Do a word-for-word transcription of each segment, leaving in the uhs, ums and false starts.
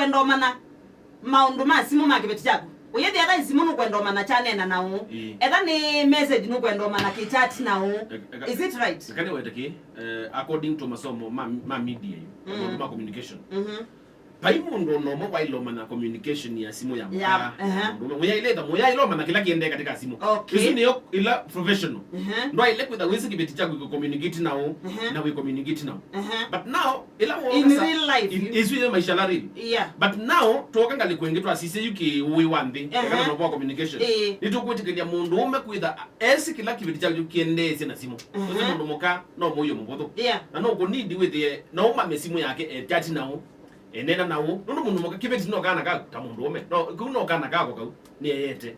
Ndomana maũndũ ma simũ ma kĩveti kyaku. Ũyĩthĩa etha simũ nũkwenda ũmanya kyaneena na ũũ. Ĩĩ. Etha nĩ message nũkwenda ũmanya kĩ chat na ũũ. Eka, eka, is it right? Eka nĩwete kĩ, eh, according to masomo ma, ma media yu, mm, maũndũ ma communication. Mhm. Vai mũndũ ona ũmwe waĩle ũmanya communication ya simũ ya mũka. Ya, ehe. Mũndũ ũmwe. Mũyaĩle etha, mũyaĩle ũmanya kĩla kĩendee katika simũ. Okay. Isu nĩyo ila professional. Ehe. Ndwaĩle kwĩtha wĩsĩ kĩveti kyaku kĩ communicate na ũũ, ehe, na wĩ communicate na ũũ. Ehe. But now, ĩla wooka in sa-, real life, in, isu nĩ maisha la real. Yeah. But now, twoka ngalĩko ĩngĩ twasisya yu kĩ ũĩ wa nthĩ, ehe, kana na ũvoo wa communication. Ĩĩ. Nĩtũkwĩtĩkĩlya mũndũ ũme kwĩtha esĩ kĩla kĩveti kyaku kĩendeesye na simũ. Ehe. Ũsĩ mũndũ mũka, no mũio mũvũthũ. Yeah. Na no kũnindi wĩthĩe, no ũmame simũ yake, e chat na ũũ, e nena na ũũ. Nũndũ mũndũ mũka kĩveti no kana kaku, ta mũndũ ũme. No, kĩu no kana kako kau, nĩ eyete.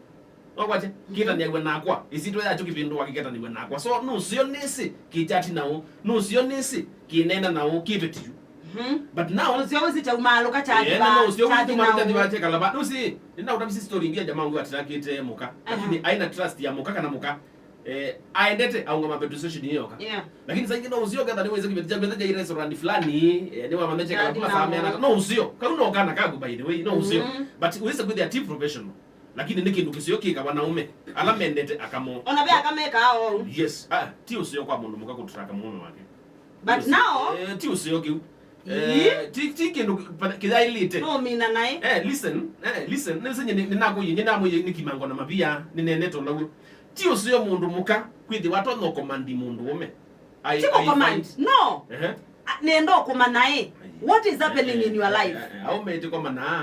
Wakwatya, mm, kĩtanĩaw'a nakwa, ĩsyĩtwa yakyo kĩvĩndũwa kĩketanĩw'a nakwa. So, nũseo nĩsĩ kĩ chat na ũũ, nũseo nĩsĩ kĩ nena na ũũ, kĩveti yu. Mhm. But now, nũseo wĩsĩ kyaumaalũka kya, eh, na nũseo wĩsĩ kyathi na ũũ, kyathi wa kyekala va. Nũsĩ, nĩnaũtavisye story ĩngĩ ya jamaa ũngĩ watirakĩte mũka, lakini, aha, aina trust ya mũka kana mũka, eh, aendete aũngama petrol station ĩyo yoka. Yeah. Lakini saa ingĩ no ũseo ketha nĩwĩsĩ kĩveti kyaku, ketha kyaĩ restaurant fulani, eh, nĩwamanya kyekala kuma saa meana. No ũseo, kau no kana kaku, by the way, no ũseo. Mm. But wĩsĩ kwĩthĩa ti professional. Lakini nĩ kĩndũ kĩseo kĩka wanaume ala mendete aka moo. Ona ve aka mekaa oou. Yes. Ah, ti ũseo kwa mũndũ mũka kũtraka mũũme wake. But now, eh, ti ũseo kĩu. Eh, ti, ti kĩndũ kĩ-, pa-, kĩyaĩlĩte. No mina naĩ. Eh, listen. Eh, listen. Nĩsĩ nyie nĩ-, nĩnakũie, nyie namwĩie nĩ kimango na mavia, nĩnenete ũla w'o. Ti ũseo mũndũ mũka kwĩthĩwa atonya ũkomandi mũndũ ũme. Ai, ti kũkomandi. No. Ehe. A, nenda ũkũmanya ĩ, what is happening in your life? Eh, eh, eh, aume ĩtĩkomana,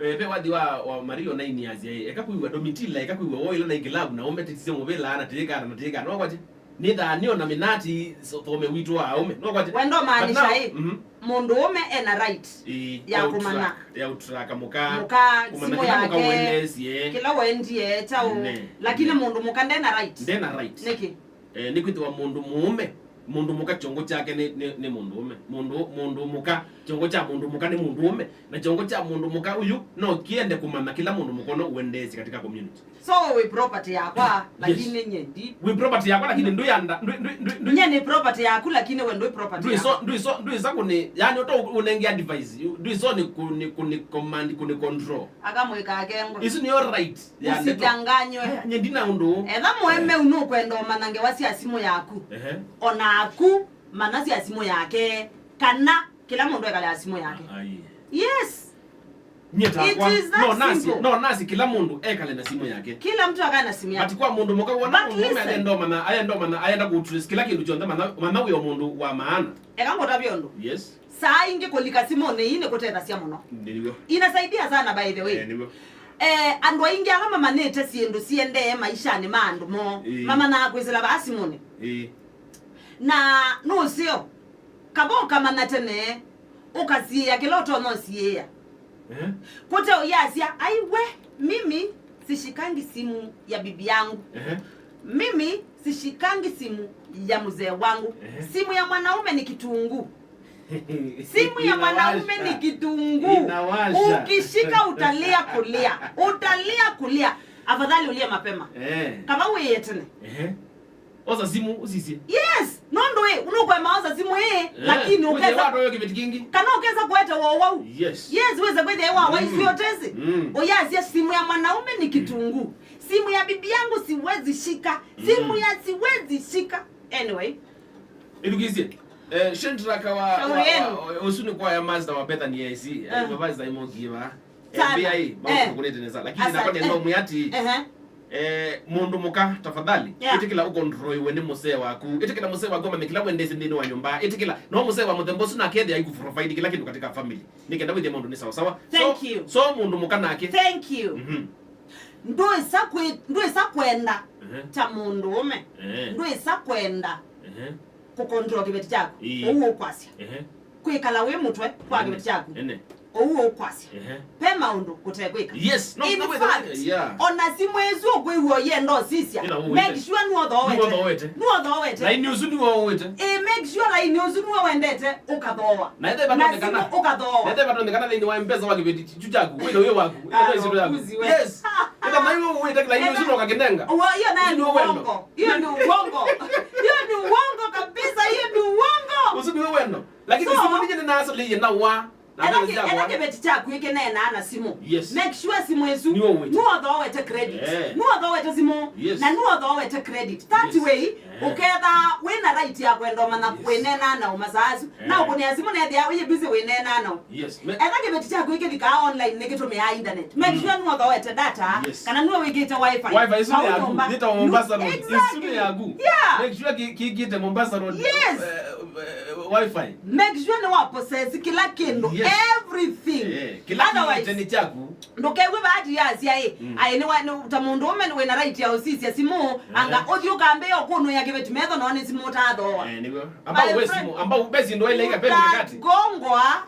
eh, ve wathi wa, wa Mario na Iniasi, eh, eka kwĩw'a Domitila, eka kwĩw'a woila na ikilavu na ũme tĩtisye mũvĩla na tĩĩkana na tĩĩkana. No kwatĩ? Nĩ thanio na minati so, thome witũ wa aume. No kwatĩ? Wendo maanisha ĩ, mhm, mũndũ ũme ena right, ĩĩ, ya ya kũmanya. Ũtra-, ya ũtraka mũka. Mũka, kũmanya simũ kĩla mũka yake, wendesie. Kĩla wendie, chao. Ne. Lakini mũndũ mũka ndena right. Ndena right. Nĩkĩ? Eh, nĩkwĩthĩwa mũndũ mũũme, mũndũ mũka kyongo kyake nĩ, nĩ, nĩ mũndũ ũme. Mũndũ, mũndũ mũka, kyongo kya mũndũ mũka nĩ mũndũ ũme. Na kyongo kya mũndũ mũka ũyũ no kĩende kũmanya kĩla mũndũ mũka ũno ũendeesye katika community. So we wĩ property yakwa, yes, lakini nye ndi. Wĩ property yakwa, lakini ndũyanda, ndũ, ndũ, ndũ, ndũ. Nye nĩ property yaku, lakini we ndwĩ property yakwa. Ndwĩso, ndwĩso, ndwĩsa kũnĩ, yani ũto ũnenge advice. Ndwĩso nĩ kũnĩ, kũnĩ command, kũnĩ control. Akamwĩka akengwe. Isu nĩyo right. Ya ndeto. Usidanganywe. Aya, nye ndina ũndũ. Etha mũemeu nũkwenda ũmanya ngewa sya simũ yaku. Ehe. O naku, mana sya simũ yake, kana kĩla mũndũ ekale na simũ yake. Ai. Yes. Nyie takwa, it is that simple. No nasi, no nasi kĩla mũndũ ekale na simũ yake. Kila mtu akae na simu yake. But kwa mũndũ mũka wona, but mũndũ mũme listen, ayenda ũmanya, ayenda ũmanya, ayenda kũtrace kĩla kĩndũ kyonthe, mana, mana wĩ o mũndũ wa maana. Eka ngũtavye ũndũ. Yes. Saa ingĩ kũlika simũnĩ ii nĩkũtethasya mũno. Nĩw'o. Inasaidia sana, by the way. Eh, nĩw'o. Eh, andũ aingĩ ala mamanyĩte syĩndũ siendee maishanĩ ma andũ moo, ĩĩ, mamanyaa kwĩsĩla vaa simũnĩ. Ĩĩ. Na nũseo, kava ũkamanya tene, ũkasiĩĩa kĩla ũtonya ũsiĩĩa. Eh? Kũte ũyasya, "Ai we, mimi sishikangi simu ya bibi yangu. Ehe. Mimi sishikangi simu ya mzee wangu. Ehe. Simu ya mwanaume ni kitunguu." Simu ya mwanaume ni kitunguu. Inawasha. Ukishika utalia kulia. Utalia kulia. Afadhali ulie mapema. Eh. Kava wĩye tene. Ehe. Osa simu, ũsisye. Yes. Nũndũ ĩ, nũkwema osa simu ĩ, eh, lakini ũkesa watoyo kĩveti kĩngĩ. Kana ũkesa kũete wowau. Yes. Yes, wĩse kwĩthĩa wa waisi otesi. Mm. Ũyasya simu ya mwanaume ni kitunguu. Simu ya bibi yangu siwezi shika. Simu ya siwezi shika. Anyway. Ĩthukĩĩsye. Eh, Shentraka wa, wa, wa, ũsu nĩ kwaya master wa Bethany A I C. Eh. Mavazi aimokie va. Eh, sana. Mbia ĩ, maũndũ, eh, kũnĩte nesa. Lakini nakwa nenda ũmwĩa atĩ, ehe, eh, mũndũ mũka, tafadhali, yeah, ĩtĩkĩla ũkontroliwe nĩ mũsee waku. Ĩtĩkĩla mũsee waku amanye kĩla wendesye nthĩnĩ wa nyũmba. Ĩtĩkĩla, no mũsee wa mũthemba ũsu nake ethĩa aikũprovide kĩla kĩndũ katika family. Nĩkenda wĩthĩa maũndũ nĩ sawa sawa. Thank you. So, so mũndũ mũka nake. Thank you. Mhm. Ndwĩsa kwĩ-, ndwĩsa kwenda, ehe, ta mũndũũme. Ehe. Ndwĩsa kwenda, ehe, kũkontrol kĩveti kyaku. Ĩĩ. Ũu ũkwasya. Ehe. Kwĩkala wĩ mũtwe kwa, ene, kĩveti kyaku. Ene. Ũu ũkwasya. Ehe. Ve maũndũ ũtekwĩka. Yes. No, in fact, yeah, ona simũ ĩsu ũkwĩw'a ũyenda ũsisya, ĩla ũwĩte, make sure nũothoowete. Nũothoowete. Nũothoowete. Laini ũsu nĩw'o ũwĩte. Ĩĩ, make sure laini ũsu nĩwe wendete ũkathooa. Na ĩthe vatonyekana, simũ ũkathooa. Na ĩthe vatonyekana thĩinĩ wa M-Pesa wa kĩveti kyu kyaku, wĩna wĩ waku. Ĩla, ah, nĩ ĩsyĩtwa yaku. Ũkuzi we. Yes. Ĩtha mai wĩ ũwĩte laini ũsu no kakĩnenga. Wa, hiyo nayo ni uongo. Hiyo ni uongo. Hiyo ni uongo kabisa, hiyo ni uongo. Ũsu nĩwe wendo. Lakini so, simũ nĩnye nĩnasolĩie na wa. Na etha kĩveti kyaku ĩkĩneenaa na simũ. Yes. Make sure simũ ĩsu nĩw'o ũwĩte. Nĩw'o ũthoowete credit. Eh. Nĩw'o ũthoowete simũ. Yes. Na nĩw'o ũthoowete credit. That way, eh, ũketha wĩ na right ya kwenda ũmanya, yes, wĩneenaa na ũmasaa asu. Eh. Na ũkũnĩa simũ nethĩa wĩ busy wĩneenaa nao. Yes. Etha kĩveti kyaku ĩkĩvikaa online nĩkĩtũmĩaa internet. Make sure nĩw'o ũthoowete data, yes, kana nĩw'o wĩkĩte wifi. Wifi ĩsu nĩ yaku. Nĩtawa Mombasa Road. Exactly. Ĩsu nĩ yaku. Yeah. Make sure kĩ-, kĩkĩte Mombasa Road. Yes. Eh, eh, wifi. Make sure nĩ wa possess kĩla kĩndũ. Yes. Everything. Eh, kĩla kĩkĩte nĩ kyaku. Ndũkew'e bahati ya asyai. Mm. Aĩ, nĩ wa, nĩ, ta mũndũ ũme wĩ na right ya ũsisya simũ, eh, anga ũthi ũkambĩĩa ũkũnũĩa kĩveti metho noo nĩ simũ ũtathooa. Eh, nĩw'o. Amba ũwe simũ, amba ũwe simũ,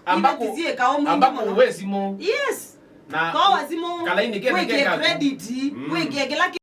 amba ũwe simũ, amba ũwe simũ. Yes. Na thooa simũ, kalaini kene wĩkĩe credit, mm, wĩkĩe kĩla kĩ-